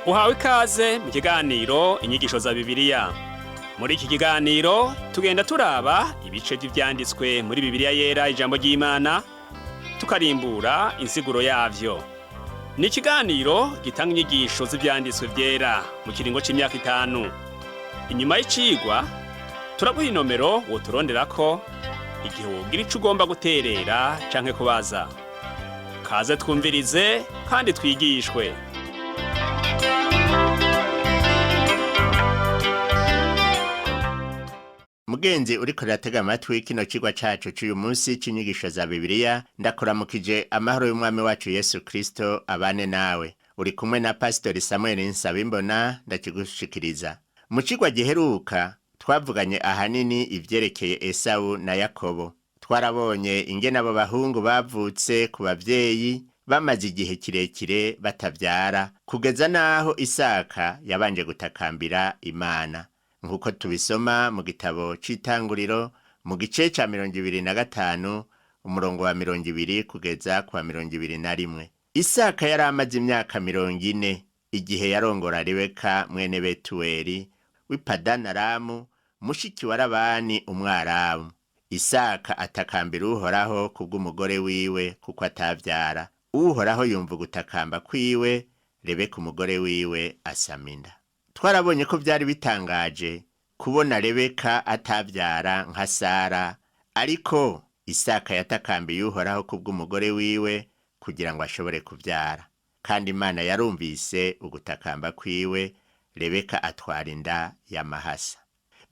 Uhawe ikaze mu kiganiro Inyigisho za Bibiliya. Muri iki kiganiro tugenda turaba ibice vy'ivyanditswe muri Bibiliya Yera, ijambo ry'Imana, tukarimbura insiguro yavyo. Ni ikiganiro gitanga inyigisho z'ivyanditswe vyera mu kiringo c'imyaka 5. Inyuma y'icigwa turaguha inomero woturonderako igihe wogira ico ugomba guterera canke kubaza. Kaze twumvirize kandi twigishwe. Mugenzi uriko uratega amatwi kino cigwa cacu c'uyu munsi c'inyigisho za Bibiliya, ndakuramukije amahoro y'Umwami wacu Yesu Kristo abane nawe. Uri kumwe na Pasitori Samuel Nsabimbona ndakigushikiriza. Mu cigwa giheruka twavuganye ahanini ivyerekeye Esawu na Yakobo. Twarabonye ingene abo bahungu bavutse ku bavyeyi bamaze igihe kirekire batavyara, kugeza n'aho Isaka yabanje gutakambira Imana, nk'uko tubisoma mu gitabo c'Itanguriro mu gice ca 25, umurongo wa 20 kugeza ku wa 21. Isaka yari amaze imyaka 40 igihe yarongora Rebeka mwene Betuweli w'Ipadanaramu, mushiki wa Labani Umwaramu. Isaka atakambira Uhoraho kubw'umugore wiwe kuko atavyara. Uhoraho yumva ugutakamba kwiwe, Rebeka umugore wiwe asama inda. Twarabonye ko vyari bitangaje kubona Rebeka atavyara nka Sara, ariko Isaka yatakambiye Uhoraho kubw'umugore wiwe kugira ngo ashobore kuvyara. Kandi Imana yarumvise ugutakamba kwiwe, Rebeka atwara inda y'amahasa.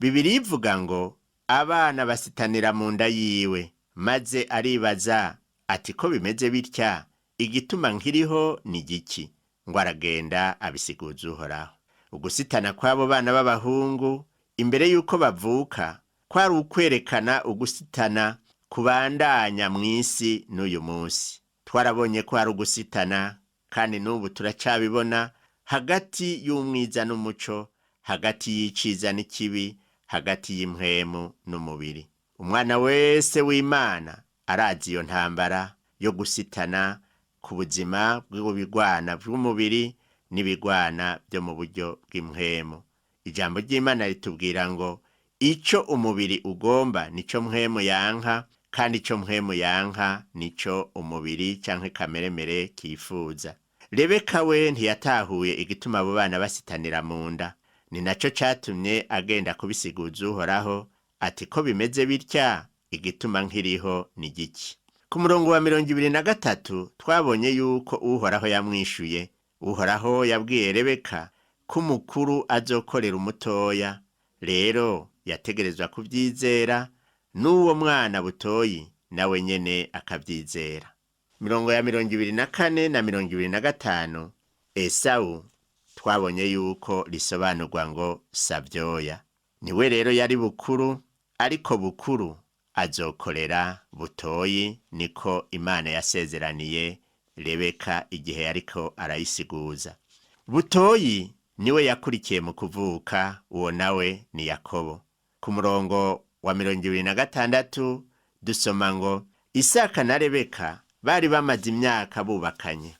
Bibiliya ivuga ngo abana basitanira mu nda yiwe, maze aribaza ati: "Ko bimeze bitya, igituma nkiriho ni giki?" Ngo aragenda abisiguza Uhoraho. Ugusitana kw'abo bana b'abahungu imbere y'uko bavuka kwari ukwerekana ugusitana kubandanya mw'isi n'uyu munsi. Twarabonye ko hari ugusitana, kandi n'ubu turacabibona, hagati y'umwiza n'umuco, hagati y'iciza n'ikibi, hagati y'impwemu n'umubiri. Umwana wese w'Imana arazi iyo ntambara yo gusitana ku buzima bw'ibigwana bw'umubiri n'ibigwana byo mu buryo bw'impwemu. Ijambo ry'Imana ritubwira ngo ico umubiri ugomba nico mpwemu yanka, kandi ico mpwemu yanka nico umubiri canke kameremere kifuza. Rebeka we ntiyatahuye igituma abo bana basitanira mu nda. Ni naco catumye agenda kubisiguza Uhoraho ati: "Ko bimeze bitya, igituma nkiriho ni giki?" Ku murongo wa 23 twabonye yuko Uhoraho yamwishuye. Uhoraho yabwiye Rebeka ko umukuru azokorera umutoya. Rero yategerezwa kuvyizera, n'uwo mwana Butoyi nawe nyene akavyizera. Mirongo ya 24 na 25, Esawu twabonye yuko risobanurwa ngo Savyoya. Niwe rero yari bukuru, ariko bukuru azokorera Butoyi, niko Imana yasezeraniye Rebeka igihe yariko arayisiguza. Butoyi niwe yakurikiye mu kuvuka, uwo nawe ni Yakobo. Ku murongo wa 26 dusoma ngo Isaka na Rebeka bari bamaze imyaka bubakanye,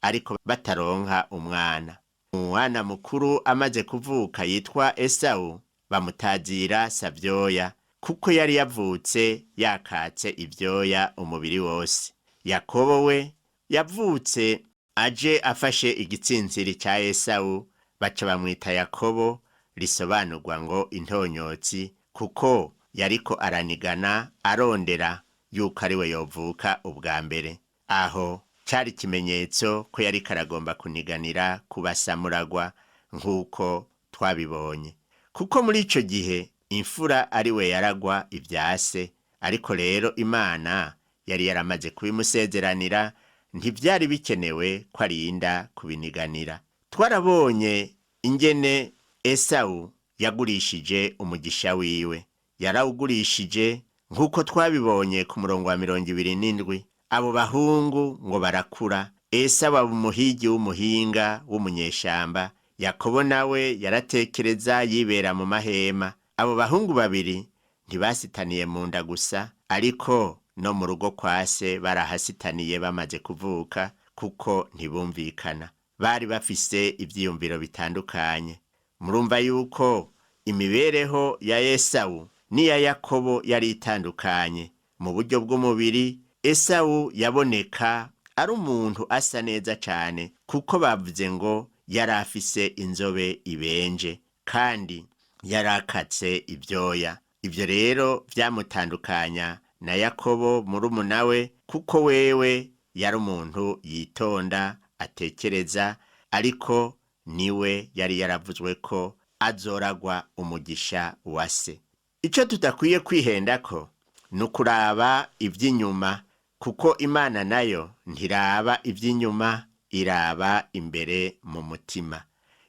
ariko bataronka umwana. Umwana mukuru amaze kuvuka yitwa Esawu, bamutazira Savyoya, kuko yari yavutse yakatse ivyoya umubiri wose. Yakobo we yavutse aje afashe igitsintsiri ca Esawu, baca bamwita Yakobo, risobanurwa ngo intonyotsi, kuko yariko aranigana arondera yuko ari we yovuka ubwa mbere. Aho cari ikimenyetso ko yariko aragomba kuniganira kubasamuragwa, nk'uko twabibonye, kuko muri ico gihe imfura ari we yaragwa ivyase. Ariko rero Imana yari yaramaze kubimusezeranira, ntivyari bikenewe ko arinda kubiniganira. Twarabonye ingene Esawu yagurishije umugisha wiwe. Yarawugurishije, nk'uko twabibonye ku murongo wa 27. Abo bahungu ngo barakura, Esawu aba umuhigi w'umuhinga w'umunyeshamba, Yakobo nawe yaratekereza yibera mu mahema. Abo bahungu babiri ntibasitaniye mu nda gusa, ariko no mu rugo kwa se barahasitaniye bamaze kuvuka, kuko ntibumvikana. Bari bafise ivyiyumviro bitandukanye. Murumva yuko imibereho ya Esawu n'iya Yakobo yari itandukanye. Mu buryo bw'umubiri, Esawu yaboneka ari umuntu asa neza cane, kuko bavuze ngo yari afise inzobe ibenje kandi yarakatse ibyoya. Ibyo rero vyamutandukanya na Yakobo murumuna we, kuko wewe yari umuntu yitonda, atekereza, ariko niwe yari yaravuzwe ko azoragwa umugisha wa se. Ico tudakwiye kwihendako ni ukuraba ivy'inyuma, kuko Imana nayo ntiraba ivy'inyuma, iraba imbere mu mutima.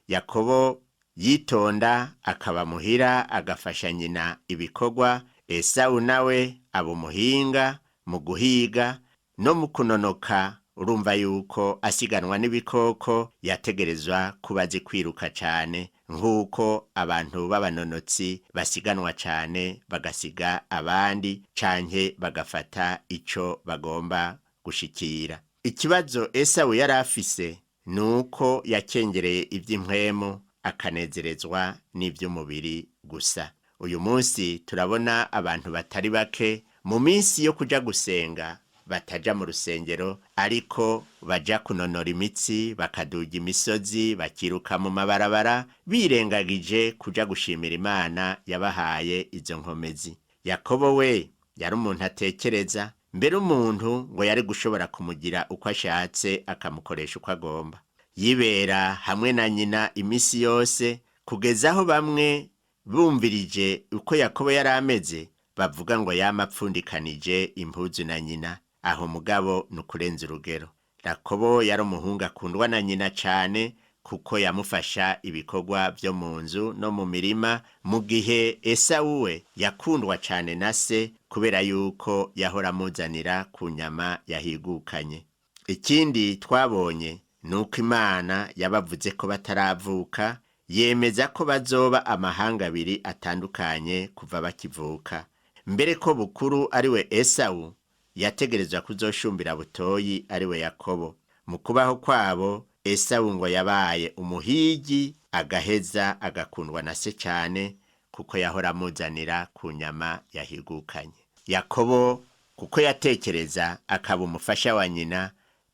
Yakobo yitonda akaba muhira, agafasha nyina ibikorwa. Esawu nawe aba umuhinga mu guhiga no mu kunonoka. Urumva yuko asiganwa n'ibikoko yategerezwa kuba azi kwiruka cane, nk'uko abantu b'abanonotsi basiganwa cane bagasiga abandi canke bagafata ico bagomba gushikira. Ikibazo Esawu yari afise ni uko yakengereye ivy'impwemu, akanezerezwa n'ivy'umubiri gusa. Uyu munsi turabona abantu batari bake mu minsi yo kuja gusenga bataja mu rusengero, ariko baja kunonora imitsi, bakaduga imisozi, bakiruka mu mabarabara, birengagije kuja gushimira Imana yabahaye izo nkomezi. Yakobo we yari umuntu atekereza, mbere umuntu ngo yari gushobora kumugira uko ashatse, akamukoresha uko agomba. Yibera hamwe na nyina imisi yose, kugeza aho bamwe bumvirije uko Yakobo yari ameze bavuga ngo yama apfundikanije impuzu na nyina. Aho mugabo ni ukurenza urugero. Yakobo yari umuhungu akundwa na nyina cane, kuko yamufasha ibikorwa vyo mu nzu no mu mirima, mu gihe Esawu we yakundwa cane na se kubera yuko yahora amuzanira ku nyama yahigukanye. Ikindi twabonye ni uko Imana yabavuze ko bataravuka, yemeza ko bazoba amahanga abiri atandukanye kuva bakivuka. Mbere ko bukuru ariwe Esawu yategerezwa kuzoshumbira butoyi ariwe Yakobo. Mu kubaho kwabo, Esawu ngo yabaye umuhigi, agaheza agakundwa na se cane, kuko yahora amuzanira ku nyama yahigukanye. Yakobo kuko yatekereza akaba umufasha wa nyina,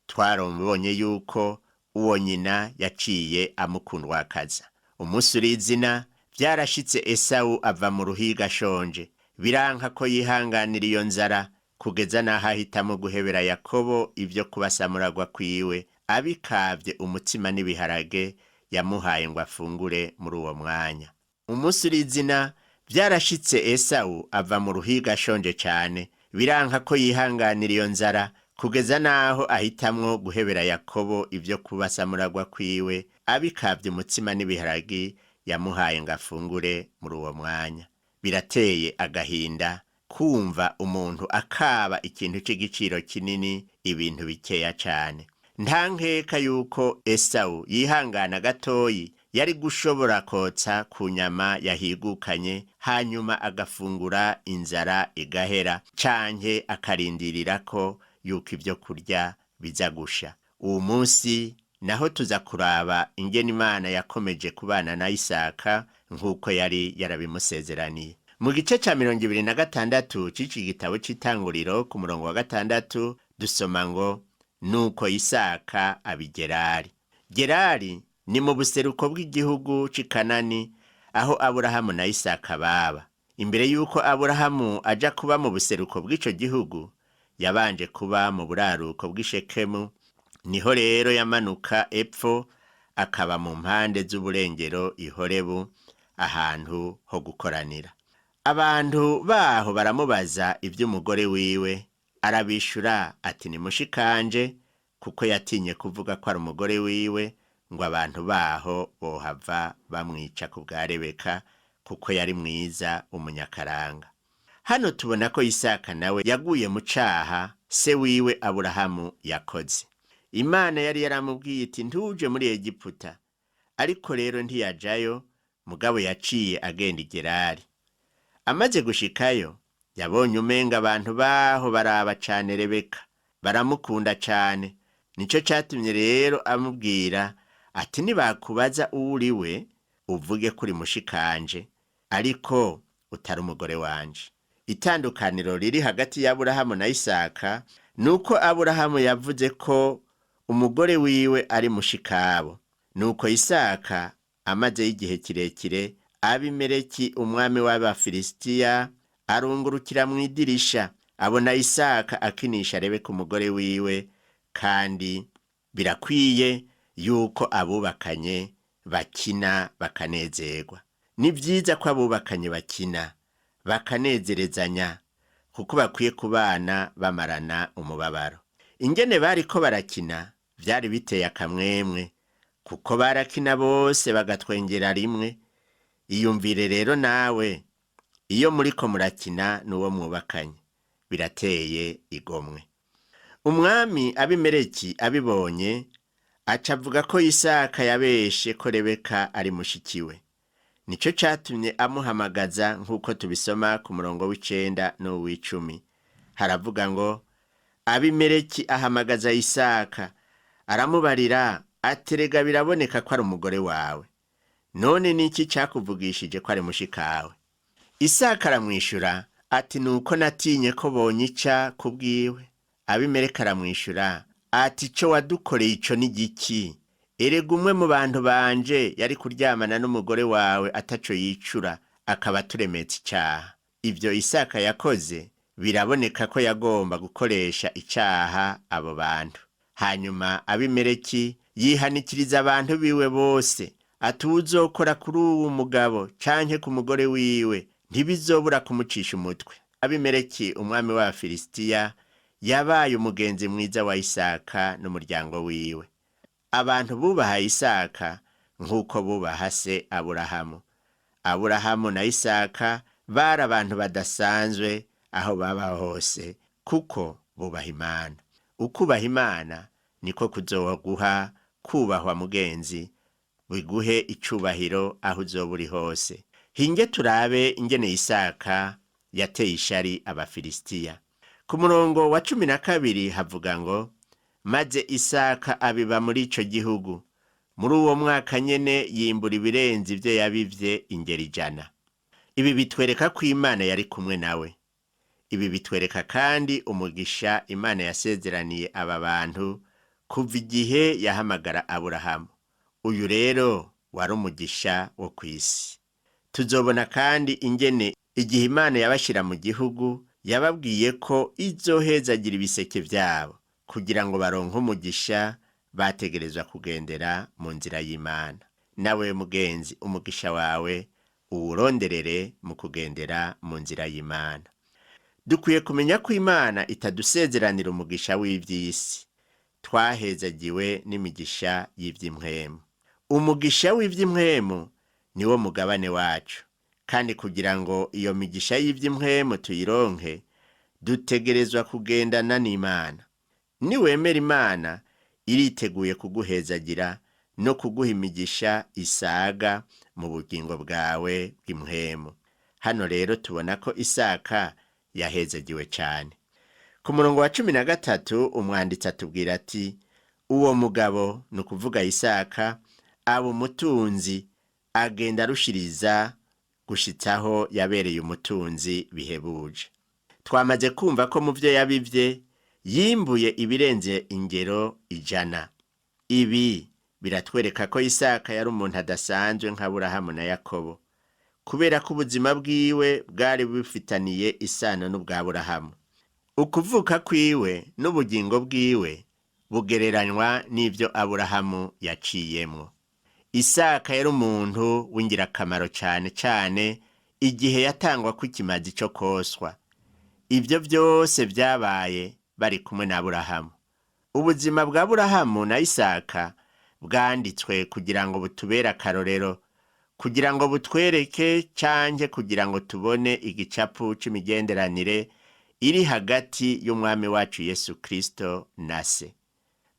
twarabonye yuko uwo nyina yaciye amukundwakaza. Umunsi urizina vyarashitse, Esawu ava mu ruhiga ashonje, biranka ko yihanganira iyo nzara, kugeza n'aho ahitamo guhebera Yakobo ibyo kubasamuragwa kwiwe, abikavye umutsima n'ibiharage yamuhaye ngo afungure muri uwo mwanya. Umunsi urizina vyarashitse, Esawu ava mu ruhiga ashonje cane, biranka ko yihanganira iyo nzara, kugeza n'aho ahitamwo guhebera Yakobo ibyo kubasamuragwa kwiwe, abikavye umutsima n'ibiharagi yamuhaye ngo afungure muri uwo mwanya. Birateye agahinda kumva umuntu akaba ikintu c'igiciro kinini ibintu bikeya cane. Nta nkeka yuko Esawu yihangana gatoyi yari gushobora kotsa ku nyama yahigukanye, hanyuma agafungura inzara igahera, canke akarindirira ko yuko ibyo kurya biza gusha. Uwo munsi naho tuza kuraba ingene Imana yakomeje kubana na Isaka nk'uko yari yarabimusezeraniye. Mu gice ca 26 c'iki gitabo c'Itanguriro, ku murongo wa 6, dusoma ngo: "Nuko Isaka aba i Gerari." Gerari ni mu buseruko bw'igihugu c'i Kanani, aho Aburahamu na Isaka baba. Imbere y'uko Aburahamu aja kuba mu buseruko bw'ico gihugu, yabanje kuba mu buraruko bw'Ishekemu. Niho rero yamanuka epfo akaba mu mpande z'uburengero i Horebu, ahantu ho gukoranira. Abantu baho baramubaza ivy'umugore wiwe, arabishura ati: "Ni mushikanje", kuko yatinye kuvuga ko ari umugore wiwe, ngo abantu baho bohava bamwica ku bwa Rebeka, kuko yari mwiza umunyakaranga. Hano tubona ko Isaka nawe yaguye mu caha se wiwe Aburahamu yakoze. Imana yari yaramubwiye iti: "Ntuje muri Egiputa", ariko rero ntiyajayo, mugabo yaciye agenda i Gerari. Amaze gushikayo, yabonye umenga abantu baho baraba cane Rebeka, baramukunda cane. Nico catumye rero amubwira Ati nibakubaza uwo uri we, uvuge ko uri mushikanje, ariko utari umugore wanje. Itandukaniro riri hagati y'Aburahamu na Isaka ni uko Aburahamu yavuze ko umugore wiwe ari mushikabo. Nuko Isaka amazeyo igihe kirekire, Abimeleki umwami w'Abafilisitiya arungurukira mu idirisha, abona Isaka akinisha Rebeka umugore wiwe, kandi birakwiye yuko abubakanye bakina bakanezerwa. Ni vyiza ko abubakanye bakina bakanezerezanya, kuko bakwiye kubana bamarana umubabaro. Ingene bariko barakina vyari biteye akamwemwe, kuko barakina bose bagatwengera rimwe. Iyumvire rero nawe iyo muriko murakina n'uwo mwubakanye, birateye igomwe. Umwami Abimeleki abibonye aca avuga ko Isaka yabeshe ko Rebeka ari mushiki we. Nico catumye amuhamagaza nk'uko tubisoma ku murongo w'icenda n'uw'icumi. Haravuga ngo Abimeleki ahamagaza Isaka aramubarira ati erega biraboneka ko ari umugore wawe, none niki cakuvugishije ko ari mushikawe? Isaka aramwishura ati nuko natinye ko bonyica kubwiwe. Abimeleki aramwishura ati ico wadukoreye ico ni giki? Erega umwe mu bantu banje yari kuryamana n'umugore wawe ataco yicura, akaba aturemetse icaha. Ivyo Isaka yakoze biraboneka ko yagomba gukoresha icaha abo bantu. Hanyuma Abimeleki yihanikiriza abantu biwe bose ati uwuzokora kuri uwu mugabo canke ku mugore wiwe ntibizobura kumucisha umutwe. Abimeleki umwami w'Abafilisitiya yabaye umugenzi mwiza wa Isaka n'umuryango wiwe. Abantu bubaha Isaka nk'uko bubaha se Aburahamu. Aburahamu na Isaka bari abantu badasanzwe aho baba hose, kuko bubaha Imana. Ukubaha Imana niko kuzoguha kubahwa mugenzi, biguhe icubahiro aho uzoba uri hose. Hinge turabe ingene Isaka yateye ishari Abafilisitiya. Ku murongo wa 12 havuga ngo maze Isaka abiba muri ico gihugu, muri uwo mwaka nyene yimbura ibirenze ivyo yabivye ingeri 100. Ibi bitwereka ko Imana yari kumwe nawe. Ibi bitwereka kandi umugisha Imana yasezeraniye aba bantu kuva igihe yahamagara Aburahamu. Uyu rero wari umugisha wo kw'isi. Tuzobona kandi ingene igihe Imana yabashira mu gihugu yababwiye ko izohezagira ibiseke vyabo kugira ngo baronke umugisha bategerezwa kugendera mu nzira y'Imana. Nawe mugenzi, umugisha wawe uwuronderere mu kugendera mu nzira y'Imana. Dukwiye kumenya ko Imana itadusezeranira umugisha w'ivy'isi. Twahezagiwe n'imigisha y'ivy'impwemu. Umugisha w'ivy'impwemu niwo mugabane wacu, kandi kugira ngo iyo migisha y'ivy'impwemu tuyironke, dutegerezwa kugendana n'Imana. Niwemera Imana, iriteguye kuguhezagira no kuguha imigisha isaga mu bugingo bwawe bw'impwemu. Hano rero tubona ko Isaka yahezagiwe cane. Ku murongo wa 13 umwanditsi atubwira ati uwo mugabo, ni ukuvuga Isaka, aba umutunzi, agenda arushiriza gushitsaho yabereye umutunzi bihebuje. Twamaze kumva ko mu vyo yabivye yimbuye ibirenze ingero 100. Ibi biratwereka ko Isaka yari umuntu adasanzwe nka Aburahamu na Yakobo, kubera ko ubuzima bwiwe bwari bufitaniye isano n'ubwa Aburahamu. Ukuvuka kwiwe n'ubugingo bwiwe bugereranywa n'ivyo Aburahamu yaciyemwo. Isaka yari umuntu w'ingirakamaro cane cane igihe yatangwa ko ikimazi co koswa. Ivyo vyose vyabaye bari kumwe na Aburahamu. Ubuzima bwa Aburahamu na Isaka bwanditswe kugira ngo butubere akarorero, kugira ngo butwereke canke kugira ngo tubone igicapu c'imigenderanire iri hagati y'umwami wacu Yesu Kristo na se.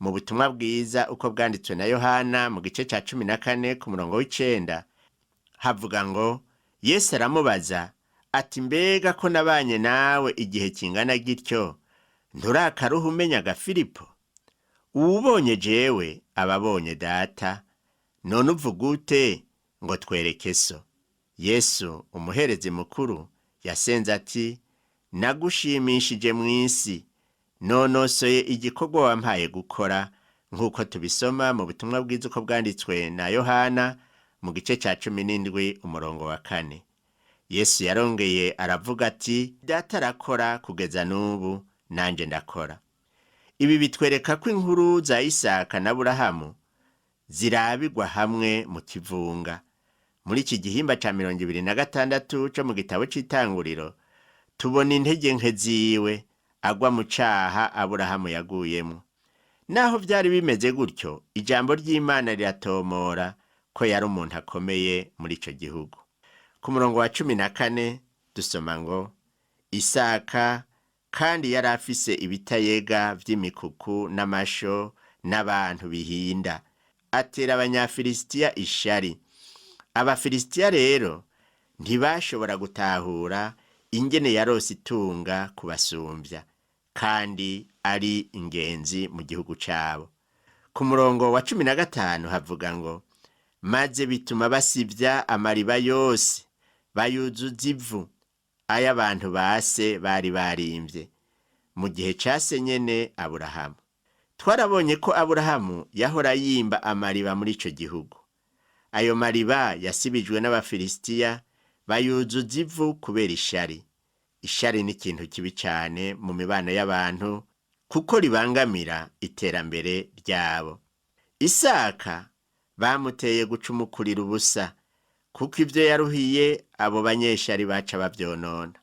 Mu butumwa bwiza uko bwanditswe na Yohana mu gice ca 14 ku murongo w'icenda havuga ngo Yesu aramubaza ati mbega ko nabanye nawe igihe kingana gityo, nturakaruha umenya Filipo? Uwubonye jewe aba abonye data. None uvuga ute ngo twereke so? Yesu umuherezi mukuru yasenze ati: Nagushimishije mu isi, nonosoye igikorwa wampaye gukora, nk'uko tubisoma mu butumwa bwiza uko bwanditswe na Yohana mu gice cya 17 umurongo wa 4. Yesu yarongeye aravuga ati: Data arakora kugeza n'ubu, nanjye ndakora. Ibi bitwereka ko inkuru za Isaka na Aburahamu zirabigwa hamwe mu kivunga. Muri iki gihimba ca 26 co mu gitabo c'Itanguriro tubona intege nke ziwe agwa mu caha Aburahamu yaguyemo. Naho vyari bimeze gutyo, ijambo ry'Imana riratomora ko yari umuntu akomeye muri ico gihugu. Ku murongo wa 14 dusoma ngo: Isaka kandi yari afise ibitayega vy'imikuku n'amasho n'abantu bihinda, atera Abanyafilisitiya ishari. Abafilisitiya rero ntibashobora gutahura ingene yarose itunga kubasumbya, kandi ari ingenzi mu gihugu cabo. Ku murongo wa 15 havuga ngo: Maze bituma basivya amariba yose, bayuzuza ivu, ay'abantu base bari barimvye mu gihe case nyene Aburahamu. Twarabonye ko Aburahamu yahora yimba amariba muri ico gihugu. Ayo mariba yasibijwe n'Abafilisitiya bayuzuza ivu kubera ishari. Ishari ni ikintu kibi cane mu mibano y'abantu kuko ribangamira iterambere ryabo. Isaka bamuteye gucumukurira ubusa, kuko ivyo yaruhiye abo banyeshari baca bavyonona.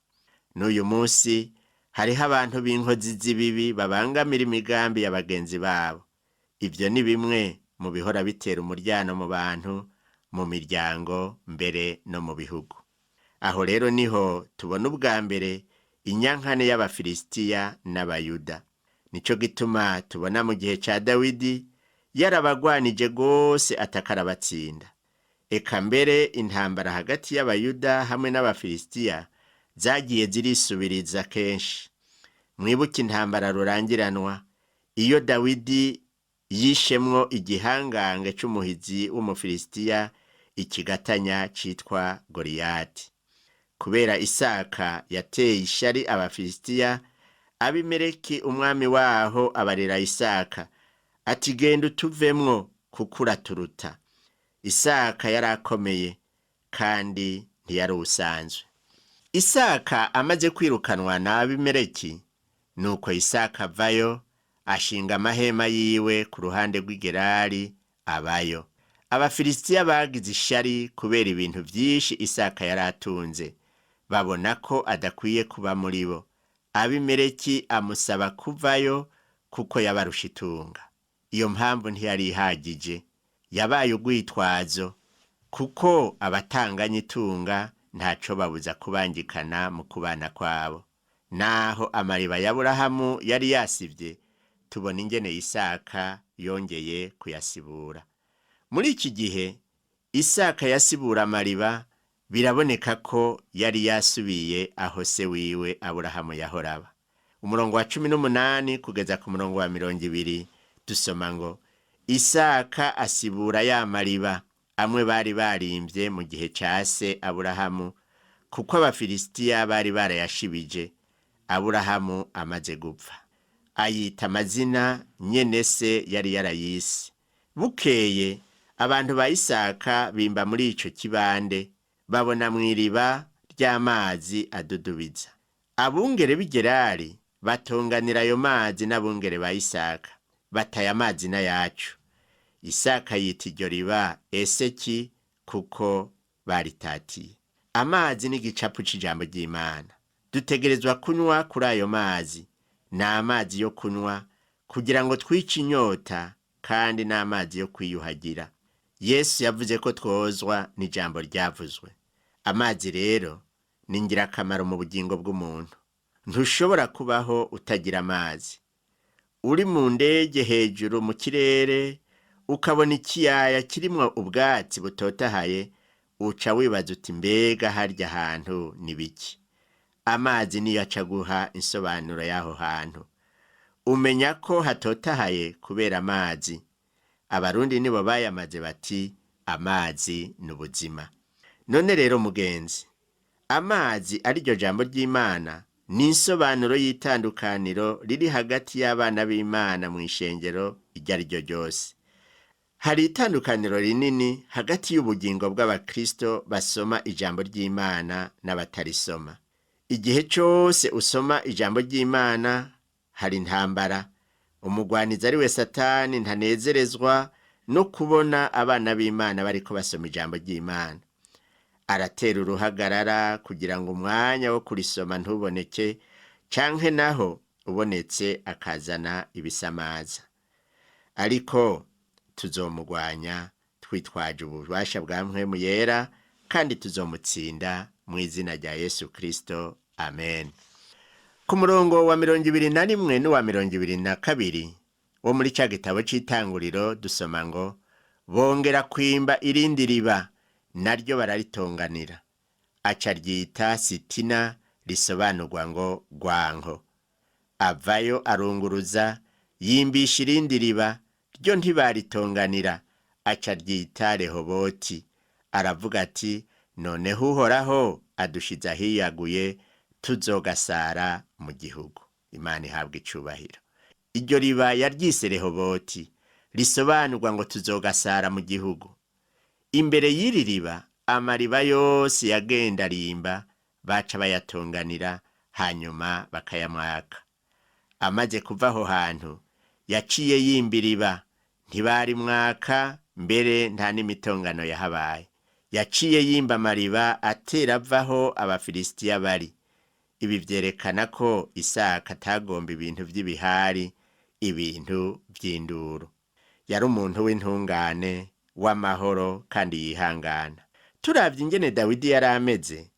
N'uyu munsi hariho abantu b'inkozi z'ibibi babangamira imigambi ya bagenzi babo. Ivyo ni bimwe mu bihora bitera umuryano mu bantu, mu miryango, mbere no mu bihugu. Aho rero niho tubona ubwa mbere inyankane y'Abafilisitiya n'Abayuda. Nico gituma tubona mu gihe ca Dawidi yarabagwanije gose atakarabatsinda. Eka mbere intambara hagati y'Abayuda hamwe n'Abafilisitiya zagiye zirisubiriza kenshi. Mwibuke intambara rurangiranwa iyo Dawidi yishemwo igihangange c'umuhizi w'Umufilisitiya, ikigatanya citwa Goliyati. Kubera Isaka yateye ishari Abafilisitiya, Abimeleki umwami waho abarira Isaka ati: Genda utuvemwo kuko uraturuta. Isaka yarakomeye kandi ntiyari usanzwe. Isaka amaze kwirukanwa na Abimeleki, nuko Isaka avayo ashinga amahema yiwe ku ruhande rw'igerari abayo. Abafilisitiya bagize ishari kubera ibintu vyinshi Isaka yari atunze, babona ko adakwiye kuba muri bo. Abimeleki amusaba kuvayo kuko yabarusha itunga. Iyo mpamvu ntiyari ihagije, yabaye urwitwazo, kuko abatanganya itunga ntaco babuza kubangikana mu kubana kwabo. Naho amariba ya Aburahamu yari yasivye, tubona ingene Isaka yongeye kuyasibura. Muri iki gihe Isaka yasibura amariba, biraboneka ko yari yasubiye aho se wiwe Aburahamu yahoraba. Umurongo wa 18 kugeza ku murongo wa 20 dusoma ngo: Isaka asibura ya mariba amwe bari barimvye mu gihe ca se Aburahamu, kuko Abafilisitiya bari barayashibije Aburahamu amaze gupfa. Ayita amazina nyene se yari yarayise. Bukeye abantu ba Isaka bimba muri ico kibande, babona mw'iriba ry'amazi adudubiza. Abungere b'i Gerari batonganira ayo mazi n'abungere ba Isaka, bataye amazi n'ayacu. Isaka yita iryo riba Eseki kuko baritatiye. Amazi ni igicapu c'ijambo ry'Imana. Dutegerezwa kunywa kuri ayo mazi. Ni amazi yo kunywa kugira ngo twice inyota, kandi n'amazi yo kwiyuhagira. Yesu yavuze ko twozwa n'ijambo ryavuzwe. Amazi rero ni ingirakamaro mu bugingo bw'umuntu. Ntushobora kubaho utagira amazi. Uri mu ndege hejuru mu kirere ukabona ikiyaya kirimwo ubwatsi butotahaye, uca wibaza uti: mbega harya hantu ni biki? Amazi niyo aca guha insobanuro y'aho hantu. Umenya ko hatotahaye kubera amazi. Abarundi nibo bayamaze bati: Amazi ni ubuzima. None rero mugenzi, amazi ariryo jambo ry'Imana ni insobanuro y'itandukaniro riri hagati y'abana b'Imana mu ishengero iryo ari ryo ryose. Hari itandukaniro rinini hagati y'ubugingo bw'abakristo basoma ijambo ry'Imana n'abatarisoma. Igihe cose usoma ijambo ry'Imana hari intambara. Umugwanizi ari we Satani ntanezerezwa no kubona abana b'Imana bariko basoma ijambo ry'Imana. Aratera uruhagarara kugira ngo umwanya wo kurisoma ntuboneke, canke naho ubonetse akazana ibisamaza. Ariko tuzomugwanya twitwaje ububasha bwa Mpwemu Yera, kandi tuzomutsinda mu izina rya Yesu Kristo, amen. Ku murongo wa 21 n'uwa 22 wo muri ca gitabo c'itanguriro dusoma ngo: bongera kwimba irindi riba, naryo bararitonganira, aca ryita Sitina, risobanurwa ngo Gwanko. Avayo arunguruza, yimbisha irindi riba, ryo ntibaritonganira, aca ryita Rehoboti. Aravuga ati: noneho Uhoraho adushize ahiyaguye, tuzogasara mu gihugu. Imana ihabwa icubahiro. Iryo riba yaryise Rehoboti, risobanurwa ngo tuzogasara mu gihugu. Imbere y'iri riba, amariba yose yagenda arimba, baca bayatonganira, hanyuma bakayamwaka. Amaze kuva aho hantu, yaciye yimba iriba, ntibarimwaka, mbere nta n'imitongano yahabaye. Yaciye yimba amariba atera avaho Abafilisitiya bari. Ibi vyerekana ko Isaka atagomba ibintu vy'ibihari, ibintu vy'induru. Yari umuntu w'intungane, w'amahoro kandi yihangana. Turavye ingene Dawidi yari ameze,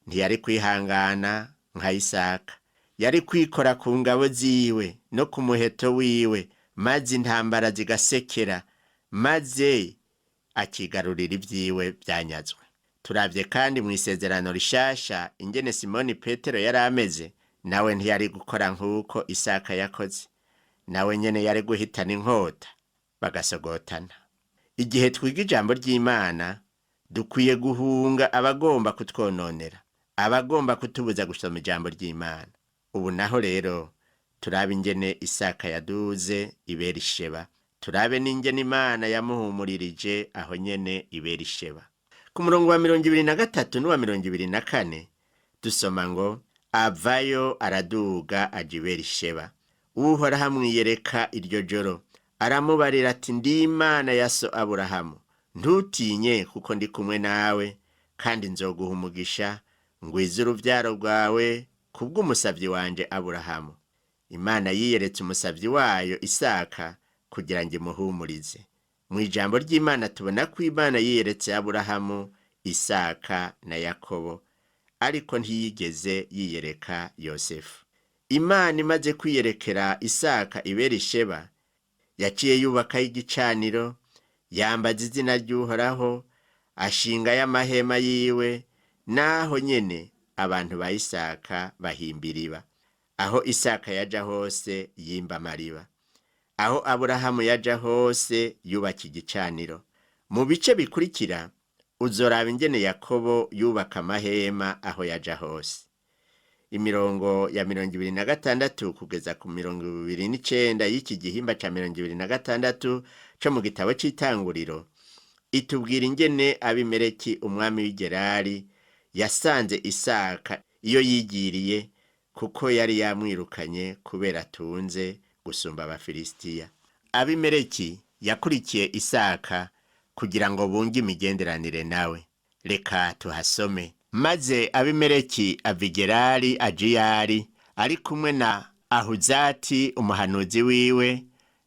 ntiyari kwihangana nka Isaka. Yari kwikora ku ngabo ziwe no ku muheto wiwe, maze intambara zigasekera, maze akigarurira ivyiwe vyanyazwe. Turavye kandi mu isezerano rishasha ingene Simoni Petero yari ameze, nawe ntiyari gukora nk'uko Isaka yakoze. Nawe nyene yari guhitana inkota bagasogotana. Igihe twiga ijambo ry'Imana, dukwiye guhunga abagomba kutwononera, abagomba kutubuza gusoma ijambo ry'Imana. Ubu naho rero turabe ingene Isaka yaduze i Berisheba, turabe n'ingene Imana yamuhumuririje aho nyene i Berisheba. Ku murongo wa 23 n'uwa 24 dusoma ngo: avayo araduga aja i Berisheba. Uhoraho amwiyereka iryo joro, aramubarira ati: ndi Imana ya so Aburahamu, ntutinye kuko ndi kumwe nawe, kandi nzoguha umugisha, ngwize uruvyaro rwawe kubw'umusavyi wanje Aburahamu. Imana yiyeretse umusavyi wayo Isaka kugira ngo imuhumurize. Mu ijambo ry'Imana tubona ko Imana yiyeretse Aburahamu, Isaka na Yakobo, ariko ntiyigeze yiyereka Yosefu. Imana imaze kwiyerekera Isaka i Berisheba, yaciye yubakayo igicaniro, yambaza izina ry'Uhoraho, ashingayo amahema yiwe, naho nyene abantu ba Isaka bahimba iriba. Aho Isaka yaja hose yimba amariba. Aho Aburahamu yaja hose yubaka igicaniro. Mu bice bikurikira uzoraba ingene Yakobo yubaka amahema aho yaja hose. Imirongo ya 26 kugeza ku 29 y'iki gihimba ca 26 co mu gitabo c'itanguriro itubwira ingene Abimeleki umwami w'i Gerari yasanze Isaka iyo yigiriye, kuko yari yamwirukanye kubera atunze gusumba Abafilisitiya. Abimeleki yakurikiye Isaka kugira ngo bunge imigenderanire nawe. Reka tuhasome. Maze Abimeleki ava i Gerari aja iyo ari, ari kumwe na Ahuzati umuhanuzi wiwe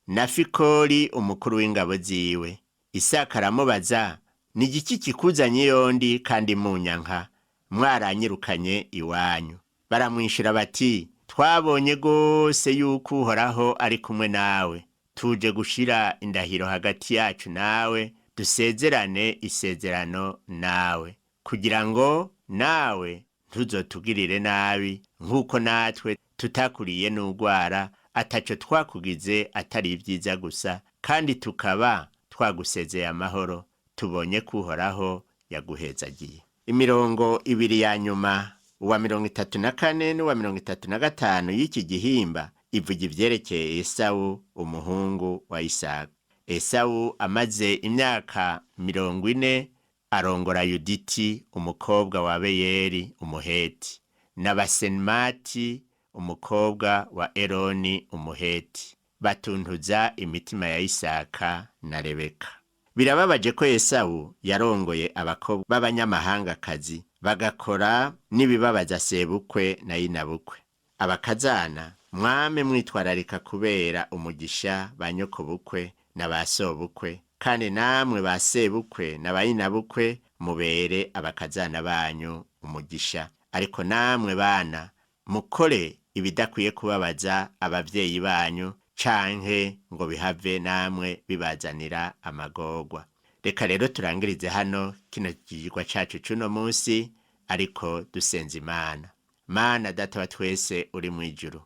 na Fikoli umukuru w'ingabo ziwe. Isaka aramubaza: ni igiki kikuzanye yondi kandi munyanka, mwaranyirukanye iwanyu? Baramwishura bati: twabonye rwose yuko Uhoraho ari kumwe nawe, tuje gushira indahiro hagati yacu nawe, dusezerane isezerano nawe, kugira ngo nawe ntuzotugirire nabi nk'uko natwe tutakuriye n'ugwara, ataco twakugize atari ibyiza gusa, kandi tukaba twagusezeye amahoro. Tubonye ko Uhoraho yaguhezagiye. Imirongo ibiri ya nyuma, uwa 34 n'uwa 35 y'iki gihimba, ivuga ivyerekeye Esawu umuhungu wa Isaka. Esawu amaze imyaka 40 arongora Yuditi umukobwa wa Beyeri umuheti, na Basenmati umukobwa wa Eloni umuheti, batuntuza imitima ya Isaka na Rebeka. Birababaje ko Esawu yarongoye abakobwa b'abanyamahangakazi, bagakora n'ibibabaza sebukwe na yinabukwe. Abakazana, mwame mwitwararika kubera umugisha ba nyokobukwe na ba sobukwe, kandi namwe ba sebukwe na ba yinabukwe mubere abakazana banyu umugisha. Ariko namwe bana, mukore ibidakwiye kubabaza abavyeyi banyu, canke ngo bihave namwe bibazanira amagorwa. Reka rero turangirize hano kino kigwa cacu c'uno munsi, ariko dusenze Imana. Mana Data wa twese uri mw'ijuru,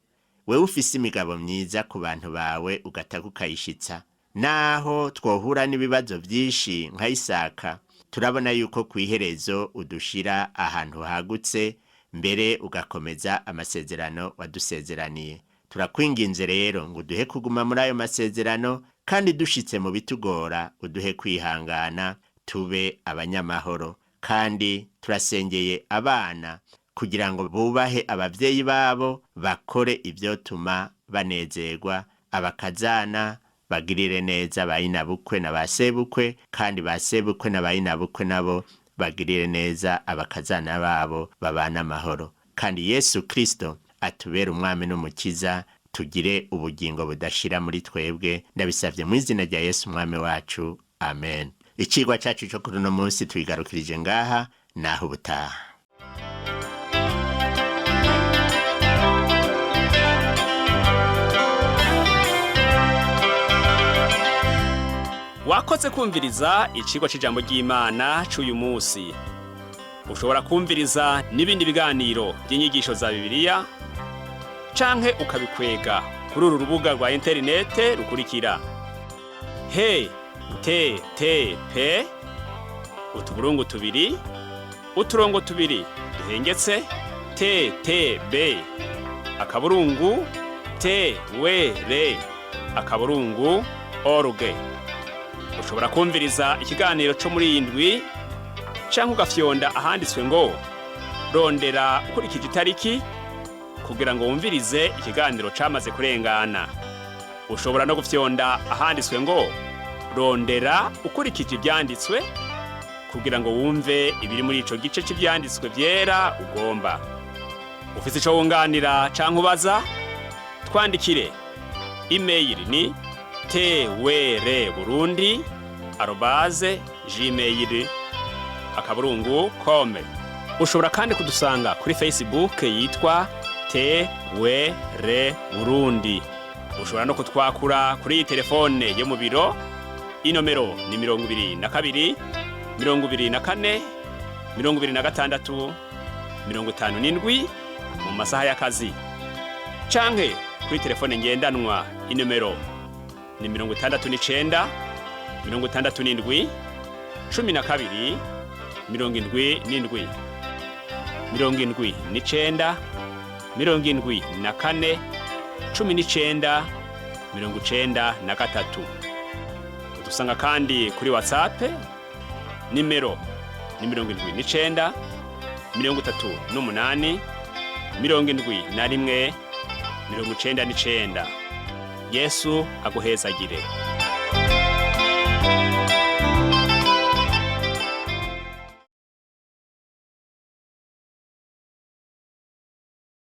wewe ufise imigabo myiza ku bantu bawe ugataka ukayishitsa, naho twohura n'ibibazo vyinshi nka Isaka, turabona yuko kw'iherezo udushira ahantu hagutse, mbere ugakomeza amasezerano wadusezeraniye. Turakwinginze rero ngo uduhe kuguma muri ayo masezerano, kandi dushitse mu bitugora uduhe kwihangana, tube abanyamahoro. Kandi turasengeye abana kugira ngo bubahe abavyeyi babo, bakore ivyotuma banezerwa. Abakazana bagirire neza ba nyinabukwe na ba sebukwe, kandi ba sebukwe na ba nyinabukwe nabo bagirire neza abakazana babo, babane amahoro. Kandi Yesu Kristo atubere umwami n'umukiza, tugire ubugingo budashira muri twebwe. Ndabisavye mu izina rya Yesu umwami wacu, amen. Icigwa cacu co kuri uno munsi tubigarukirije ngaha, naho ubutaha. Wakoze kumviriza icigwa c'ijambo ry'Imana c'uyu munsi. Ushobora kumviriza n'ibindi biganiro by'inyigisho za Bibiliya canke ukabikwega kuri uru rubuga rwa interinete rukurikira: he t t p utuburungu tubiri uturongo tubiri duhengetse t t b akaburungu t w r akaburungu org. Ushobora kumviriza ikiganiro cyo muri iyi ndwi, canke ugafyonda ahanditswe ngo rondera ukurikije itariki, kugira ngo wumvirize ikiganiro camaze kurengana. Ushobora no gufyonda ahanditswe ngo rondera ukurikije ivyanditswe, kugira ngo wumve ibiri muri ico gice c'ivyanditswe vyera ugomba. Ufise ico wunganira canke ubaza, twandikire. Email ni twrburundi@gmail.com. Ushobora kandi kudusanga kuri Facebook yitwa TWR Burundi. Ushobora no kutwakura kuri iyi telefone yo mu biro. Inomero ni 22 24 26 57 mu masaha y'akazi, canke kuri telefone ngendanwa, inomero ni 69 67 12 77, 79 74 19 93. Udusanga kandi kuri WhatsApp, nimero ni 79 38 71 99. Yesu aguhezagire.